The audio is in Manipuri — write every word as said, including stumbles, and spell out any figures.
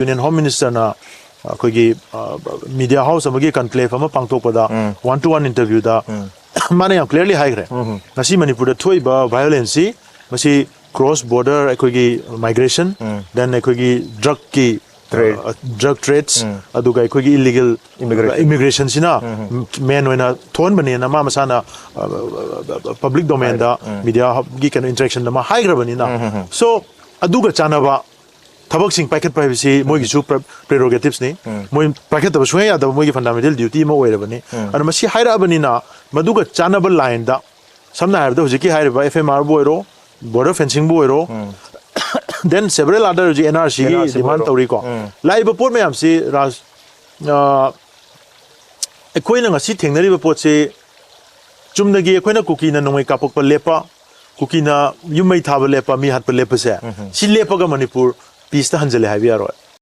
Union Home Minister ꯅ ꯑꯩꯈꯣꯏꯒꯤ ꯃꯤꯗꯤꯌꯥ ꯍꯥꯎꯁ ꯑꯃꯒꯤ ꯀꯟꯀ꯭ꯂꯦꯐ ꯑꯃ ꯄꯥꯡꯊꯣꯛꯄꯗ, ꯋꯥꯟ ꯇꯨ ꯋꯥꯟ ꯏꯟꯇꯔꯚ꯭ꯌꯨꯗ ꯃꯥꯅ ꯌꯥꯝ ꯀ꯭ꯂꯤꯌꯥꯔꯂꯤ ꯍꯥꯏꯈ꯭ꯔꯦ, ꯉꯁꯤ ꯃꯅꯤꯄꯨꯔꯗ ꯊꯣꯛꯏꯕ ꯚꯥꯏꯑꯣꯂꯦꯟꯁꯁꯤ ꯃꯁꯤ ꯀ꯭ꯔꯣꯁ ꯕꯣꯔꯗꯔ ꯑꯩꯈꯣꯏꯒꯤ ꯃꯥꯏꯒ꯭ꯔꯦꯁꯟ, ꯗꯦꯟ ꯑꯩꯈꯣꯏꯒꯤ ꯗ꯭ꯔꯒꯀꯤ, Trade. ꯗ꯭ꯔꯒ ꯇ꯭ꯔꯦꯗꯁ, ꯎꯝ. ꯑꯗꯨꯒ ꯑꯩꯈꯣꯏꯒꯤ ꯏꯂꯤꯒꯦꯜ Immigration. ꯏꯃꯤꯒ꯭ꯔꯦꯁꯟꯁꯤꯅ ꯃꯦꯟ ꯑꯣꯏꯅ ꯊꯣꯛꯍꯟꯕꯅꯦꯅ ꯃꯥ ꯃꯁꯥꯅ ꯄꯕ꯭ꯂꯤꯛ ꯗꯣꯃꯦꯟꯗ, ꯃꯤꯗꯤꯌꯥꯒꯤ ꯀꯩꯅꯣ ꯏꯟꯇꯔꯦꯛꯁꯟꯗ ꯃꯥ ꯍꯥꯏꯈ꯭ꯔꯕꯅꯤꯅ, ꯁꯣ ꯑꯗꯨꯒ ꯆꯥꯟꯅꯕ ꯊꯕꯛꯁꯤꯡ ꯄꯥꯏꯈꯠꯄ ꯍꯥꯏꯕꯁꯤ ꯃꯣꯏꯒꯤꯁꯨ ꯄ꯭ꯔꯦꯔꯣꯒꯦꯇꯤꯞꯁꯅꯤ꯫ ꯃꯣꯏ ꯄꯥꯏꯈꯠꯇꯕ ꯁꯨꯡꯌꯥ ꯌꯥꯗꯕ ꯃꯣꯏꯒꯤ ꯐꯟꯗꯥꯃꯦꯟꯇꯦꯜ ꯗ꯭ꯌꯨꯇꯤ ꯑꯃ ꯑꯣꯏꯔꯕꯅꯤ꯫ ꯑꯗꯨꯅ ꯃꯁꯤ ꯍꯥꯏꯔꯛꯑꯕꯅꯤꯅ ꯃꯗꯨꯒ ꯆꯥꯟꯅꯕ ꯂꯥꯏꯟꯗ, ꯁꯝꯅ ꯍꯥꯏꯔꯕꯗ ꯍꯧꯖꯤꯛꯀꯤ ꯍꯥꯏꯔꯤꯕ ꯑꯦꯐ ꯑꯦꯝ ꯑꯥꯔꯕꯨ ꯑꯣꯏꯔꯣ, ꯕꯣꯔꯗꯔ ꯐꯦꯟꯁꯤꯡꯕꯨ ꯑꯣꯏꯔꯣ, ꯗꯦꯟ ꯁꯦꯕꯔꯦꯜ ꯑꯗꯔ ꯍꯧꯖꯤꯛ ꯑꯦꯟ ꯑꯥꯔ ꯁꯤꯒꯤ ꯑꯦꯟ ꯑꯥꯔ ꯁꯤ ꯗꯤꯃꯥꯟ ꯑꯣꯏꯔꯣ. ꯇꯧꯔꯤꯀꯣ꯫ ꯎꯝ. ꯂꯥꯛꯏꯕ ꯄꯣꯠ ꯃꯌꯥꯝꯁꯤ ꯔꯥꯖ ꯑ, ꯑꯩꯈꯣꯏꯅ ꯉꯁꯤ ꯊꯦꯡꯅꯔꯤꯕ ꯄꯣꯠꯁꯤ ꯆꯨꯝꯅꯒꯤ ꯑꯩꯈꯣꯏꯅ ꯀꯨꯀꯤꯅ ꯅꯣꯡꯃꯩ ꯀꯥꯞꯄꯛꯄ ꯂꯦꯞꯄ, ꯀꯨꯀꯤꯅ ꯌꯨꯝ ꯃꯩ ꯊꯥꯕ ꯂꯦꯞꯄ, ꯃꯤ ꯍꯥꯠꯄ ꯂꯦꯞꯄꯁꯦ, ꯁꯤ ꯂꯦꯞꯄꯒ ꯃꯅꯤꯄꯨꯔ ꯄꯤꯁꯇ ꯍꯟꯖꯤꯜꯂꯦ ꯍꯥꯏꯕ ꯌꯥꯔꯣꯏ꯫